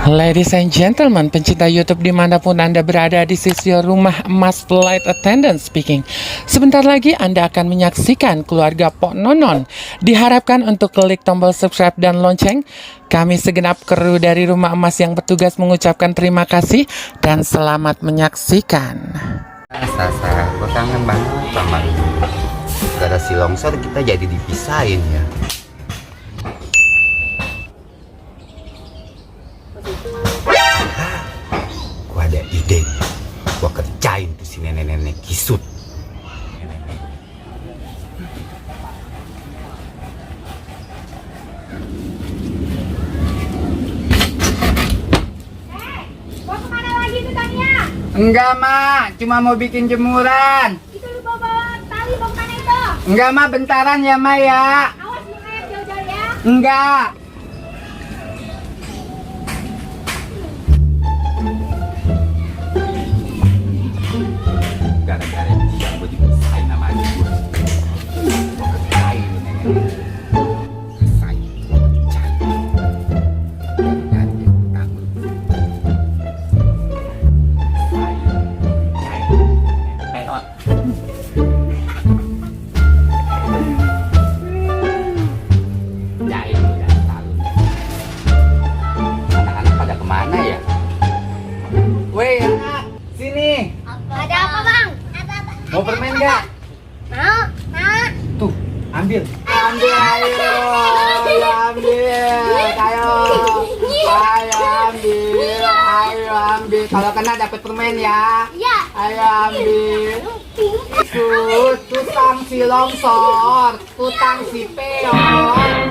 Ladies and gentlemen, pencinta YouTube dimanapun Anda berada, di sisi rumah emas flight attendant speaking. Sebentar lagi Anda akan menyaksikan keluarga Pok Nonon. Diharapkan untuk klik tombol subscribe dan lonceng. Kami segenap kru dari rumah emas yang bertugas mengucapkan terima kasih dan selamat menyaksikan. Sasa, gue kangen banget sama lu. Gara si longsor kita jadi dipisahin ya. Gue ada ide, gue kerjain tuh si nenek-nenek kisut. Mau kemana lagi tuh Tania? Enggak, Ma, cuma mau bikin jemuran. Itu lu bawa tali mau kemana itu? Enggak, Ma, bentaran ya, Ma ya. Awas lu kayak jauh-jauh ya. Enggak. Gara-gara dia gue dipisahin sama adik gue. Gue kerjain nenek-nenek. Pisahin, gue kerjain. Dan dia utang lu. Anak-anak pada kemana ya? Weh, anak, sini. Ada apa bang? Mau permen enggak? Mau? Mau? Tuh, ambil. Ambil, ayo. Ayo, ambil. Ayo. Ayo, ambil. Ayo, ambil. Kalau kena dapat permen ya. Iya. Ayo, ambil. Tutang si longsor, tutang si peon.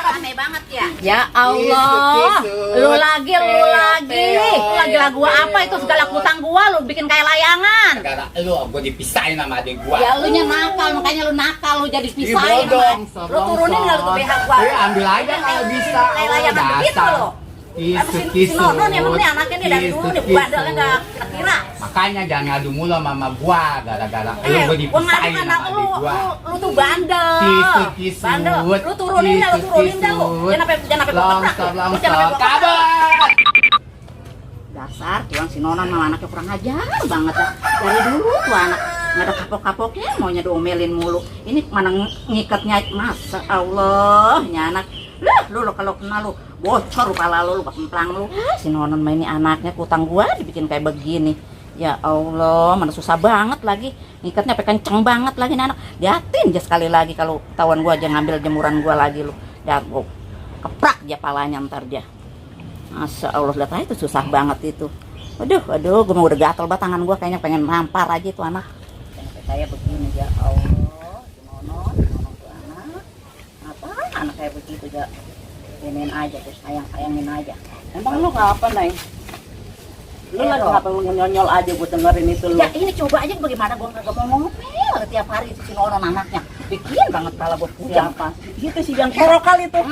Rame banget ya. Ya Allah, lu lagi. Lagi lagu apa itu segala kutang gua lu bikin kayak layangan. Gara lu gue dipisahin sama adik gua. Ya lu nya nakal, makanya lu nakal lu jadi pisahin. Longsor, Lu turunin enggak lu tuh BH gua? ambil aja kalau bisa. Kayak layangan begitu lo. Si Nonon emang nih anaknya nih dari dulu nih badannya enggak kira-kira. Makanya jangan ngadu mulu sama mama gua gara-gara lu gue Gua dipisahin ngadu sama anak adik gua. lu tuh bandel. Kisut. Bandel. Lu turunin dah lu. Jangan sampai Longsor, longsor. kabar. Dasar tuang si Nonon malah anaknya kurang ajar banget dah. Dari dulu tuh anak nggak ada kapok-kapoknya maunya diomelin mulu. Ini mana ngikatnya, masa Allah nya anak. Lu kalau kenal lu bocor kepala lu kemplang lu. Si Nonon main ini anaknya kutang gua dibikin kayak begini. Ya Allah, mana susah banget lagi ngikatnya, sampai kenceng banget lagi nih anak. Liatin aja sekali lagi kalau tawan gua aja ngambil jemuran gua lagi lu. Jago. Keprak dia palanya ntar dia. Masya Allah, lihat aja itu susah banget itu. Aduh, gue mau udah gatel banget tangan gue, kayaknya pengen nampar aja itu anak. Kayak begini ya Allah, si Nonon tuh anak. Apa? Anak kayak begitu ya, iniin aja tuh, sayangin aja. Emang lu ngapa, Neng? Lu lagi ngapa nyonyol aja buat dengerin itu lu? Ya ini coba aja bagaimana gue kagak mau ngomel tiap hari itu si Nonon anaknya. Bikin banget kepala gue pusing. Siapa? Gitu sih yang kerokal itu.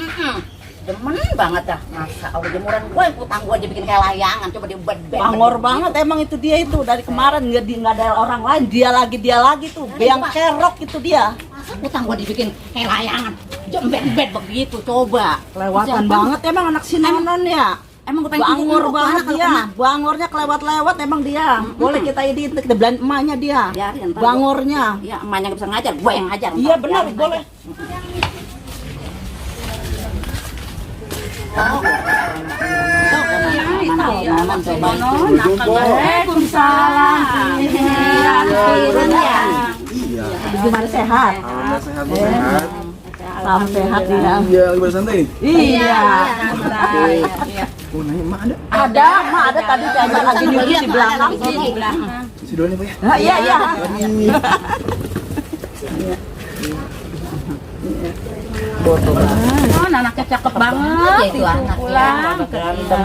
Demen banget dah, masa Allah jemuran gue yang kutang gue aja bikin kayak layangan, coba dia Bangor banget emang itu dia itu dari kemarin nggak ada orang lain, dia lagi tuh, yang kerok itu dia. Masa kutang gue dibikin kayak layangan, jembet begitu, coba. Kelewatan banget emang anak si Nonon ya. Emang gue pengen Bangor banget dia, bangornya kelewat emang dia. Boleh kita ini kita belain emaknya dia. Biarin, ntar Bangornya. Iya, emaknya gak bisa ngajar, gue yang ngajar. Iya benar, boleh. Gimana sehat? Sehat. Salam sehat ya. Iya, lagi santai nih. Iya. Oh, nanya emak ada? Ada, mak ada tadi kayaknya lagi nyuci di belakang. Si dulu nih, Pak ya. Nah, iya. Oh, anaknya cakep banget itu anaknya. Ganteng,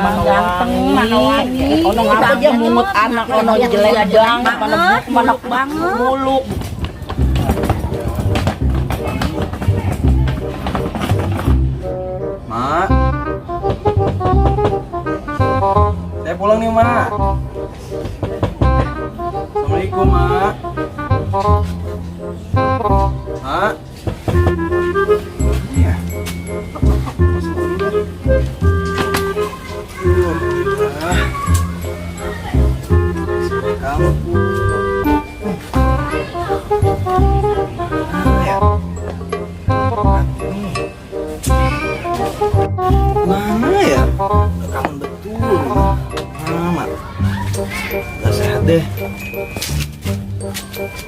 manawani. Ono ngapa dia mungut anak, ono jelek banget, mana banget. muluk. Mak. Saya pulang nih, Mak. Assalamualaikum, Mak. Mak. Iya.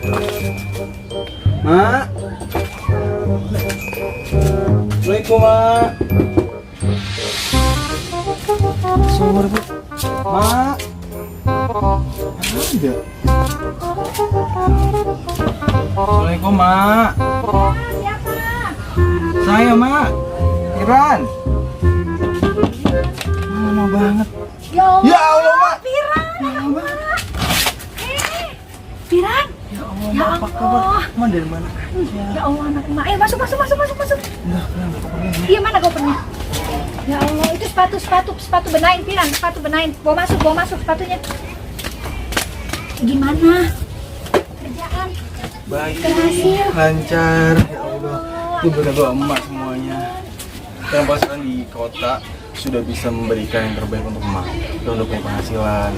Mak. Assalamualaikum, Mak. Suara, Bu. Mak. Ada. Assalamualaikum, Mak. Siapa? Saya, Mak. Iran. Lama banget. Ya Allah. Ya Allah, Mak. Piran. Ya Allah, apa kabar? Mak dari mana? Ya Allah anak emak. Masuk. Enggak, kenapa? Iya mana kopernya? Ya Allah itu sepatu benain Piran, sepatu benain. Bawa masuk sepatunya. Gimana? Kerjaan Baik. berhasil. Lancar. Ya Allah. Itu berdoa emak semuanya. Yang pasaran di kota sudah bisa memberikan yang terbaik untuk emak. Sudah untuk punya penghasilan.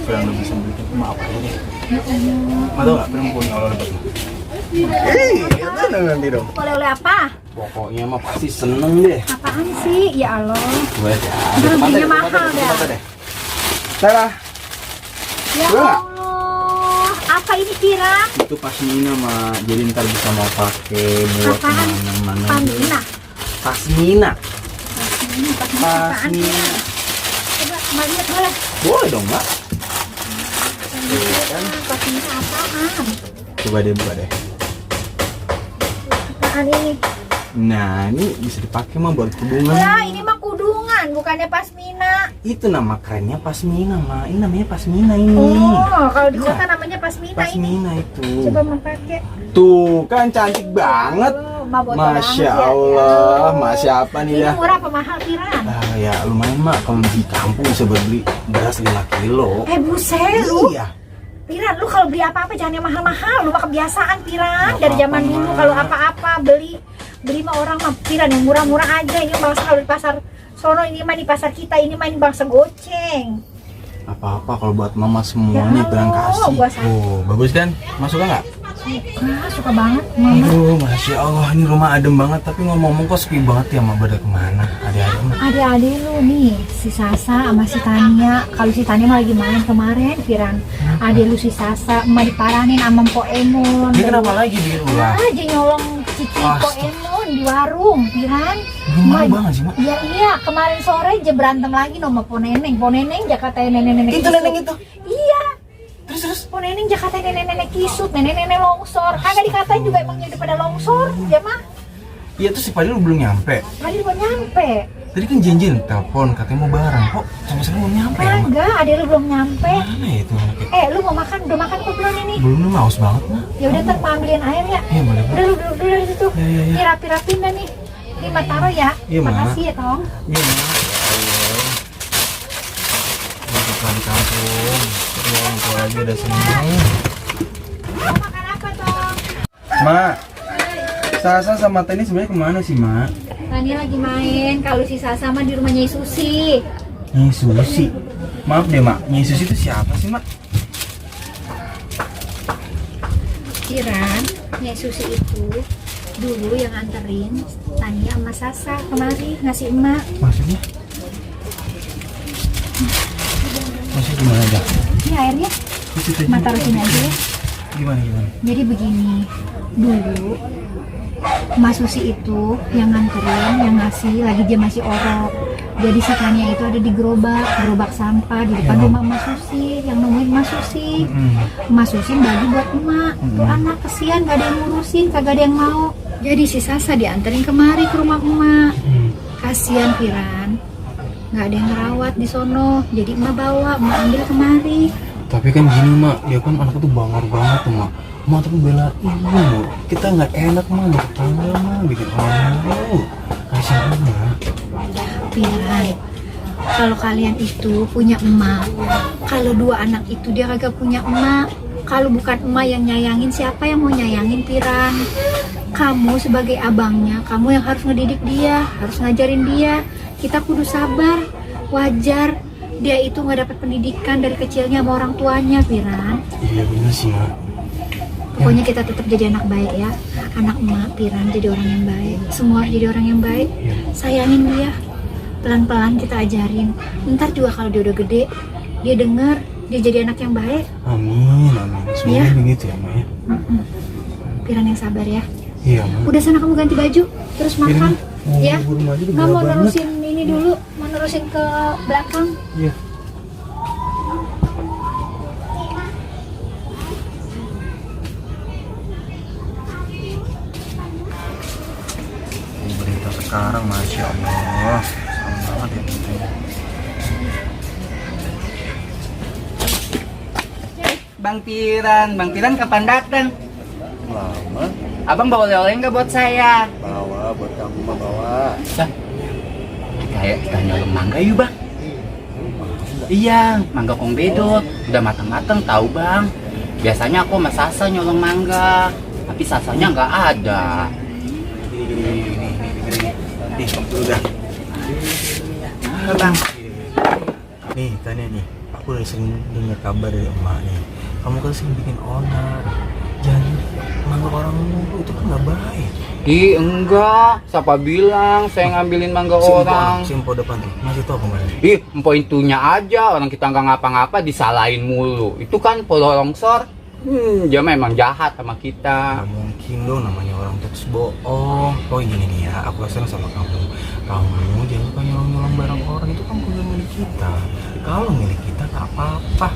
Sudah bisa memberikan emak apa aja deh. Emak tau gak perempuan yang Allah dapat emak? Gimana nanti dong? Oleh-oleh apa? Pokoknya mah pasti seneng deh. Apaan sih? Ya Allah. Gue Harganya mahal dah. Sarah, Ya Boleh nggak? Allah. Apa ini Piran? itu pasmina mah. Jadi ntar bisa mau pakai buat Apaan? kemana-mana. Pamina. Pasmina. Apaan? Pasmina. Coba Mbak lihat boleh. Boleh dong, Mbak. Pamina apaan? Coba deh buka deh. Apaan ini? Nah, ini bisa dipakai mah buat hubungan. Lah ini mah kudungan, bukannya pasmina. Itu nama kerennya pasmina, mah. Ini namanya pasmina ini. Oh, kalau di Iya. kota namanya pasmina ini. Pasmina itu. Coba memakai. Tuh, kan cantik banget. Oh, mah botol Masya banget ya. Allah, Masya apa nih Ini ya? murah apa mahal Piran? Ah, ya lumayan mak, kalau di kampung bisa beli beras 5 kilo. Buset lu. Iya. Piran, lu kalau beli apa-apa jangan yang mahal-mahal. Lu mah kebiasaan Piran. Gak Dari apa-apa, zaman dulu Mak. kalau apa-apa beli mah orang mah Piran yang murah-murah aja. Ini bangsa kalau di pasar sono, ini mah di pasar kita, ini mah di bangsa goceng. Apa-apa kalau buat mama semuanya Ya Piran Allah, kasih. gua sakit. Oh, bagus kan? Masuk nggak? Suka banget mama. Aduh, Masya Allah, ini rumah adem banget. Tapi ngomong-ngomong kok sepi banget ya, mak. Pada kemana? Adik-adik mah. Adik-adik lu nih, si Sasa sama si Tania. Kalau si Tania mah lagi main kemarin, Piran. Adik lu si Sasa, emak diparanin sama Mpok Emon. Dia kenapa lagi di rumah? Aja nyolong cici Mpok Emon di warung, Piran. Malu banget sih, mak. Iya, kemarin sore aja berantem lagi sama Po Neneng. Po Neneng Jakarta nenek-nenek Itu kisut. neneng itu. Iya. Terus. Po Neneng Jakarta nenek-nenek kisut, nenek-nenek longsor. Kagak dikatain juga emangnya udah pada longsor, ya mah. Iya, tuh si Fadil belum nyampe. Tadi belum nyampe. Tadi kan janjian telepon, katanya mau bareng. Kok sama sekali belum nyampe ya, mak? Kagak, adik lu belum nyampe. Mana ya itu anaknya? Lu mau makan? Udah makan kok belum ini? Belum, nih, haus banget, mak. Ya udah ntar mau ambilin air ya. Iya, boleh, Udah lu duduk dulu di situ. Iya. Ini rapi-rapiin dah nih. Ini Mak taro ya. Iya, Mak. Makasih ya, Tong. Iya, mak. Ayo. Mau di kampung. Ya, orang tua lagi udah seneng. Mau makan apa, Tong? Mak, Sasa sama Tani sebenarnya kemana sih, mak? Tani lagi main. Kalau si Sasa mah di rumahnya Susi. Nyai Susi. Maaf deh, mak. Nyai Susi itu siapa sih, mak? Kiran, Nyai Susi itu dulu yang anterin Tania sama Sasa kemari ngasih emak. Maksudnya? Maksudnya gimana aja? Ini airnya, Itu Mak taruh sini aja ya. Gimana? Jadi begini, dulu Mas Susi itu yang nganterin, yang ngasih, lagi dia masih orok. Jadi si Tania itu ada di gerobak sampah di depan rumah Mas Susi, yang nemuin Mas Susi. Mas Susi bagi buat emak. Tuh anak kesian, gak ada yang ngurusin, kagak ada yang mau. Jadi si Sasa dianterin kemari ke rumah emak. Kasian Piran, gak ada yang ngerawat di sono. Jadi emak bawa, emak ambil kemari. Tapi kan gini, mak. Dia kan anaknya tuh bangor banget tuh, mak. Mak tapi belain lu. Kita nggak enak, mak. Mau tetangga, mak. Bikin orang malu. Kasihan, mak. Piran, kalau kalian itu punya emak, kalau dua anak itu dia kagak punya emak. Kalau bukan emak yang nyayangin, siapa yang mau nyayangin Piran? Kamu sebagai abangnya, kamu yang harus ngedidik dia, harus ngajarin dia. Kita kudu sabar, wajar. Dia itu nggak dapat pendidikan dari kecilnya sama orang tuanya, Piran. Iya bener sih, mak. Pokoknya kita tetap jadi anak baik ya. Anak emak, Piran, jadi orang yang baik. Semua harus jadi orang yang baik. Sayangin dia. Pelan-pelan kita ajarin. Ntar juga kalau dia udah gede, dia denger, dia jadi anak yang baik. Amin. Semoga Iya. begitu ya, mak ya. Piran yang sabar ya. Iya, Ma. Udah sana kamu ganti baju, terus makan. Ya. Buru aja udah Nggak mau gerah banget. nerusin ini dulu, mau nerusin ke belakang. Iya. Berita sekarang, Masya Allah, sama banget ya beritanya. Bang Piran kapan datang? Lama, Abang bawa oleh-oleh nggak buat saya? bawa buat kamu mah bawa. Kayak kita nyolong mangga yuk bang. Iya, mangga kong bedot, udah matang-matang tahu bang. Biasanya aku sama Sasa nyolong mangga, tapi Sasanya nggak ada. Gini. Nih, kamu udah. Apa bang? Nih, tanya nih. Aku udah sering dengar kabar dari emak nih. Kamu kan sering bikin onar. Jangan menganggap orang mulu, itu kan nggak baik. Ih enggak, siapa bilang saya ngambilin mangga orang? Simpo depan tuh, ngasih tau kemarin. Ih, pointunya aja, orang kita nggak ngapa-ngapa disalahin mulu. Itu kan polo longsor. Dia memang jahat sama kita. Gak mungkin dong, namanya orang terus bohong. Oh gini nih ya, aku kasih sama kamu. Kamu jangan suka nyolong-nyolong barang orang, itu kan bukan milik kita. Kalau milik kita nggak apa-apa.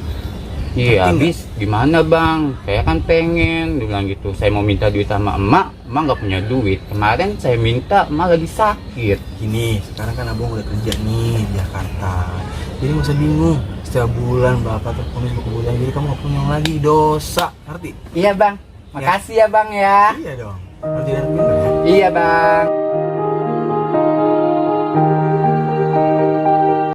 Iya, Ngerti habis gimana bang? Saya kan pengen, dia bilang gitu. Saya mau minta duit sama emak nggak punya duit. Kemarin saya minta, emak lagi sakit. Gini, sekarang kan abang udah kerja nih di Jakarta. Jadi nggak usah bingung. Setiap bulan bapak terponis buku jadi kamu nggak punya lagi dosa, ngerti? Iya bang, makasih ya bang ya. Iya dong. Ngerti dan pintar ya. Iya bang.